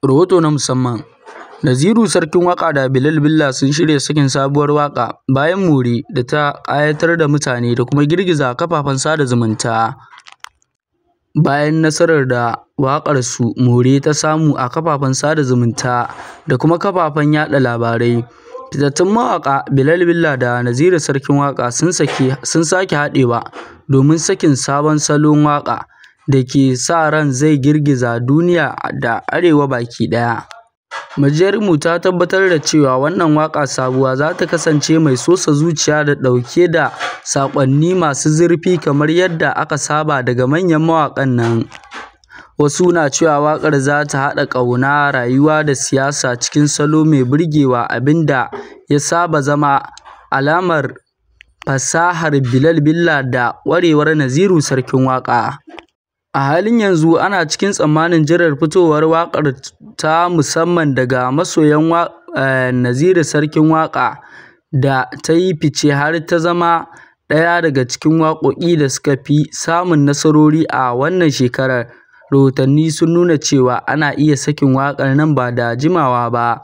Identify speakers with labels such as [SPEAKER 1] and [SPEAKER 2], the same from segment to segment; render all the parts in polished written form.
[SPEAKER 1] Rahoto na musamman: Naziru Sarkin Waƙa da Bilal Billa sun shirya sakin sabuwar waƙa, "Bayan More", da ta ƙayatar da mutane da kuma girgiza kafafen sada zumunta. Bayan nasarar da waƙarsu "More" ta samu a kafafen sada zumunta da kuma kafafen yaɗa labarai, fitattun mawaƙa Bilal Billa da Naziru Sarkin Waƙa sun sake haɗewa domin sakin sabon salon waƙa da ake sa ran zai girgiza duniya da Arewa baki ɗaya. Majiyarmu ta tabbatar da cewa wannan waƙa sabuwa za ta kasance mai sosa zuciya da ɗauke da saƙonni masu zurfi kamar yadda aka saba daga manyan mawaƙan nan. Wasu na cewa waƙar za ta haɗa ƙauna, rayuwa da siyasa cikin salo mai burgewa, abin da ya saba zama alamar fasahar Bilal Billa da ƙwarewar Naziru Sarkin Waƙa. A halin yanzu, ana cikin tsamanin jiran fitowar waƙar ta musamman daga masoyan Naziru Sarkin Waƙa da ta yi fice har ta zama ɗaya daga cikin waƙoƙi da suka fi samun nasarori a wannan shekarar. Rahotanni sun nuna cewa ana iya sakin waƙar nan ba da jimawa ba,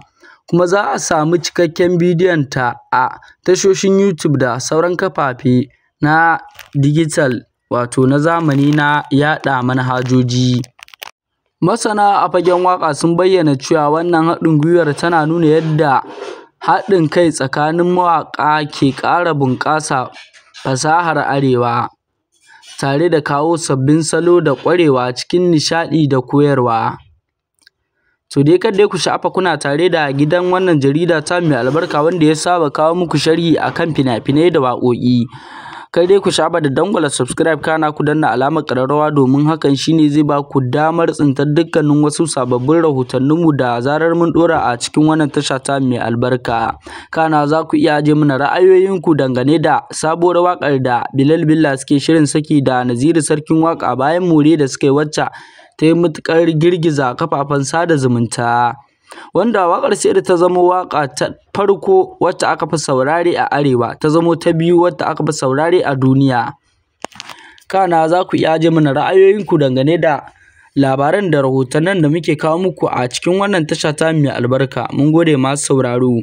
[SPEAKER 1] kuma za a sami cikakken bidiyon ta a tashoshin YouTube da sauran kafafe na dijital, wato na zamani na yaɗa manhajoji. Masana a fagen waƙa sun bayyana cewa wannan haɗin gwiwar tana nuna yadda haɗin kai tsakanin mawaƙa ke ƙara bunƙasa fasahar Arewa, tare da kawo sabbin salo da ƙwarewa cikin nishaɗi da koyarwa. To dai kar dai ku sha'afa, kuna tare da gidan wannan jarida ta mai albarka wanda ya saba kawo muku sharhi akan fina-finai da waƙoƙi. Kar dai ku sha'afa da dangwala subscribe, kana ku danna alamar ƙararrawa, domin hakan shine zai ba ku damar tsintar dukkanin wasu sababbin rahotanninmu da zarar mun ɗora a cikin wannan tasha ta mai albarka. Kana za ku iya aje mana ra'ayoyinku dangane da sabuwar waƙar da Bilal Billa suke shirin saki da Naziru Sarkin Waƙa bayan "More" da suka yi, wacce ta yi matuƙar girgiza kafafen sada zumunta, wanda waƙar sai da ta zamo waƙa ta farko wacce aka fi saurare a Arewa, ta zamo ta biyu wacce aka fi saurare a duniya. Kana za ku iya aje mana ra'ayoyinku dangane da labaran da rahotannin da muke kawo muku a cikin wannan tasha ta mai albarka. Mun gode, masu sauraro.